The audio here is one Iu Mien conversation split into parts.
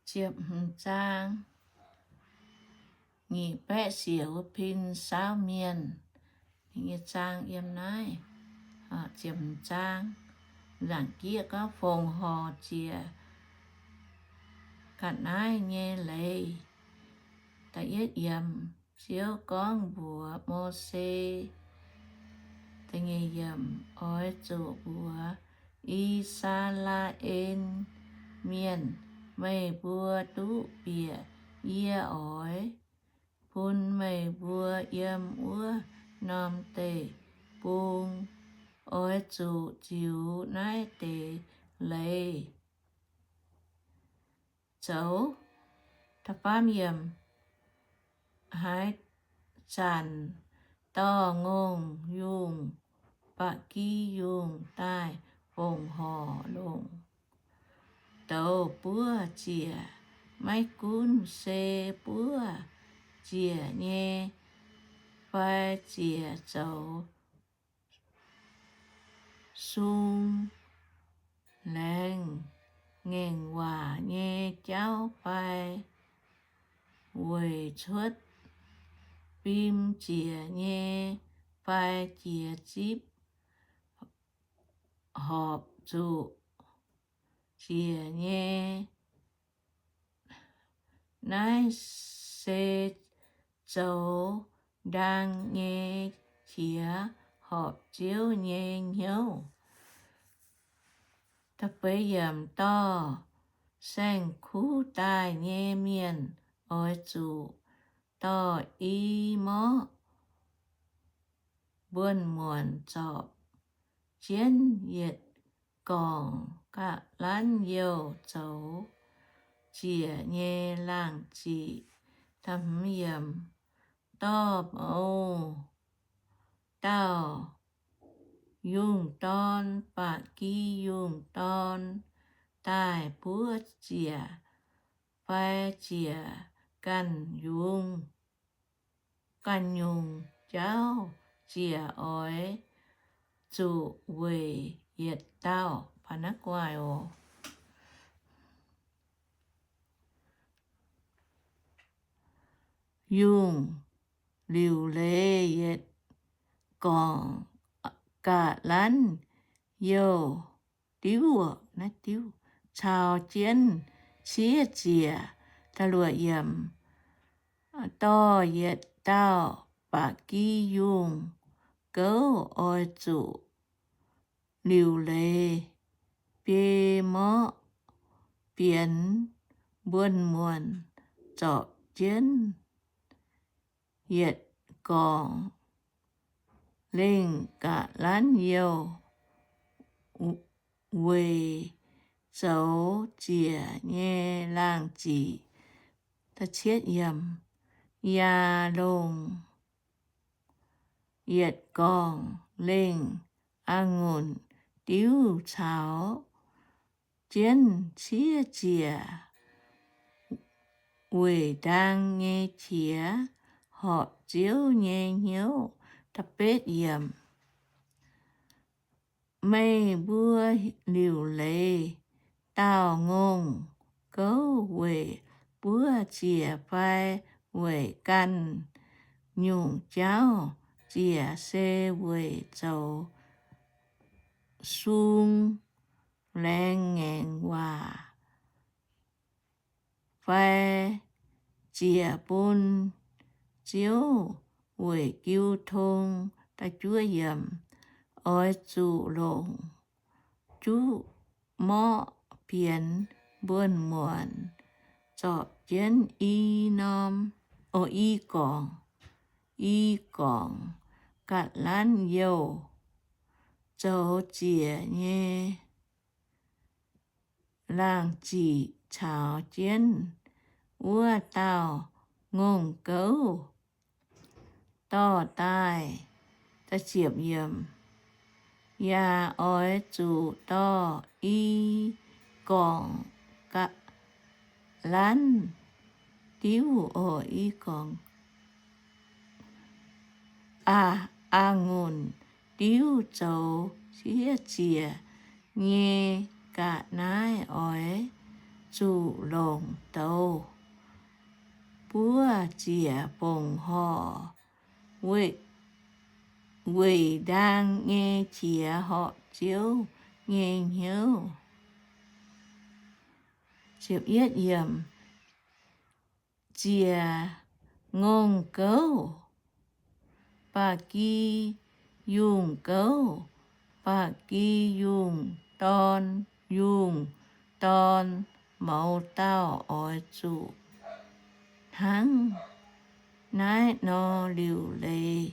Ziepc hmz zaang, nyic baeqv siec wuov pin saauv mienh. Nyei zaang yiem naaiv. Ziepc hmz zaang, nzaangc jieqv gorngv fongc horc ziec ga'naaiv nyei leiz. Da'yietv yiemc, Ziouv gorngv mbuox Mose, da'nyeic yiemc, oix zuqc mbuox I^saa^laa^en Mienh, meih mbuo duqv bieqc yie oix bun meih mbuo yiem wuov norm deic-bung, oix zuqc ziux naaiv deix leiz zoux. Haaix zanc dorh ngongh yungh, ba'gi yungh daaih fongc horc longc douz buov ziec, maiv gunv se buov ziec nyei fai ziec zoux sung, laengz ngaengc waac nyei jauv fai weic cuotv fim ziec nyei fai jiex zipv horpc zuqc ziec nyei, naaiv se zoux ndaang nyei qiex horpc Ziouv nyei hnyouv. Dorh saeng-kuv daaih nyei mienh oix zuqc dorh i morqv mbuonx-muonc zorpc jienv yietc gorngc ga'lanv youh zoux ziec nyei laangh ziqc. Dorh mouz dauh yungh dorn, ba'gi yungh dorn daaih buov ziec fai ziec ganh yungz, ganh nyungc jauv ziec oix zuqc weic yietc dauh. Yungh liuc leiz yietc gorngc ga'lanv youh diuv, naaiv diuv, caux jienv ciev ziec. Dorh yietc dauh ba'gi yungh gouv oix zuqc liuc leiz biei morqv bienx mbuonx-muonc zorpc jienv yietc gorngc lengh ga'lanv youh, weic zoux ziec nyei laangh ziqc. Yaac longc yietc gorngc lengh a'ngunc diuv caux jienv ciev ziec weic ndaang nyei qiex horpc Ziouv nyei hnyouv. Meih mbuo liuc leiz dauh ngongh gouv weic buov ziec fai weic ganh nyungc jauv ziec se weic zoux sung, laengz ngaengc waac, fai ziec bun Ziouv weic jiu tong. Oix zuqc longc juqv morqv bienx mbuonx-muonc zorpc jienv i norm, o, i gorngc, i gorngc ga'lanv youh zoux ziec nyei laangh ziqc caux jienv wuov dauh ngongh gouv dorh daaih. Yaac oix zuqc dorh i gorngc ga'lanv diuv, o, i gorngc a'ngunc diuv zoux ciev ziec nyei ga'naaiv oix zuqc longc douz buov ziec fongc horc weic ndaang nyei qiex horpc Ziouv nyei hnyouv. Ziec ngongh gouv, ba'gi yungh gouv, ba'gi yungh dorn, yungh dorn mouz dauh oix zuqc hnangv naaiv nor liuc leiz.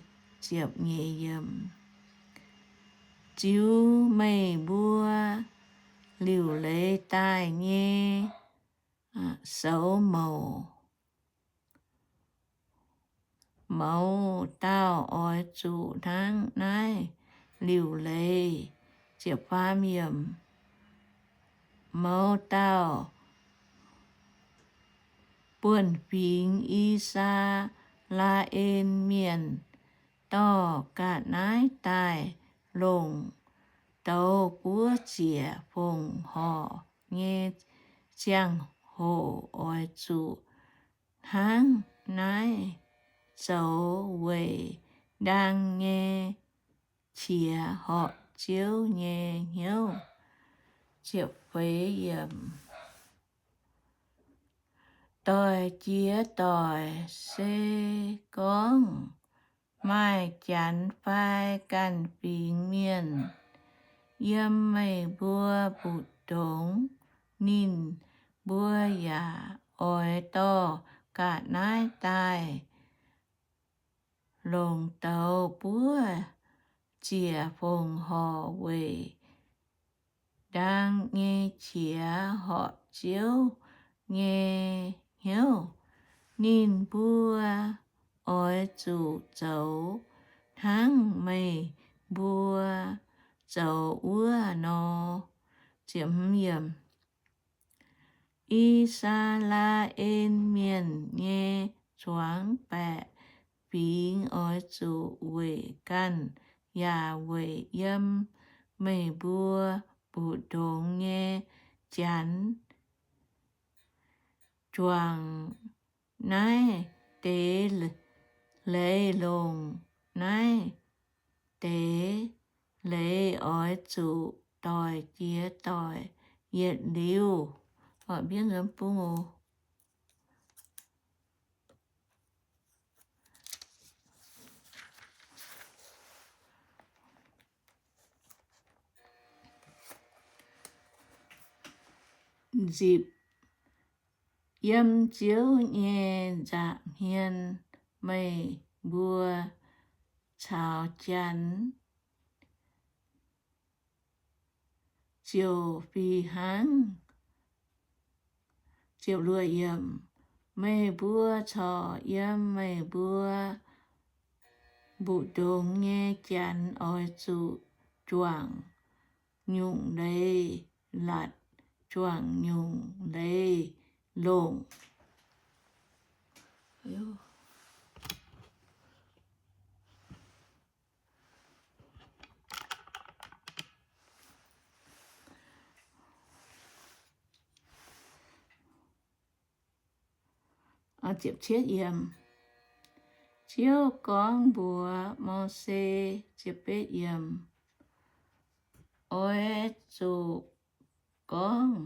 Ziux meih mbuo liuc leiz daaih nyei soux mouc, mouz dauh oix zuqc hnangv naaiv liuc leiz. Mouz dauh buonv-fingx I^saa^laa^en Mienh dorh ga'naaiv daaih longc douz buov ziec fongc horc nyei ziangh hoc oix zuqc hnangv naaiv zoux weic ndaang nyei qiex horpc Ziouv nyei hnyouv. Doic jiex doic se gorngv maaih Janx fai ganh fingx mienh yiem meih mbuo mbu'ndongx, ninh mbuo yaac oix dorh ga'naaiv daaih longc douz buov ziec fongc horc weic ndaang nyei qiex horpc Ziouv nyei hnyouv. Ninh mbuo oix zuqc zoux hnangv meih mbuo zoux wuov nor. I^saa^laa^en Mienh nyei zuangx baeqc fingx oix zuqc weic ganh yaac weic yiem meih mbuo mbu'ndongx nyei Janx juangc naaiv deix leiz, longc naaiv deix leiz oix zuqc doic jiex doic yietc liuz. Nzipc yiem Ziouv nyei nza'hmien meih mbuo caux Janx ziouc fih hnangv. Meih mbuo corc yiem meih mbuo mbu'ndongx nyei Janx oix zuqc juangc nyungc leiz, latc juangc nyungc leiz longc. Ziouv gorngv mbuox Mose, Oix zuqc gorngv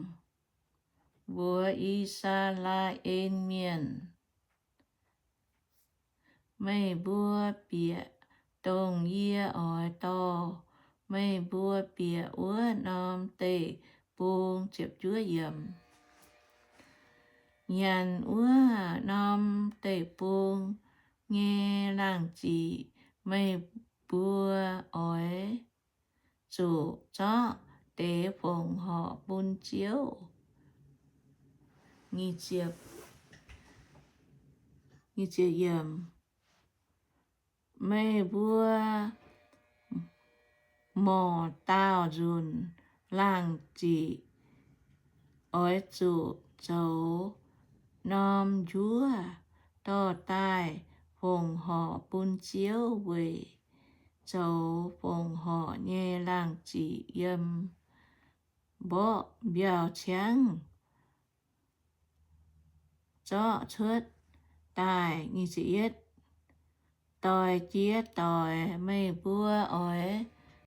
mbuox I^saa^laa^en Mienh, meih mbuo bieqc dongh yie oix dorh meih mbuo bieqc wuov norm deic-bung. Nyanc wuov norm deic-bung nyei laangh ziqc meih mbuo oix zuqc zorqv deix fongc horc bun Ziouv. Meih mbuo morc daauh nzunc laangh ziqc oix zuqc zoux norm njuov dorh daaih fongc horc bun Ziouv weic zoux fongc horc nyei laangh ziqc yiem mborqv mbiauh ciangv. zorqv cuotv daaih. Doix-jiex doic, meih mbuo oix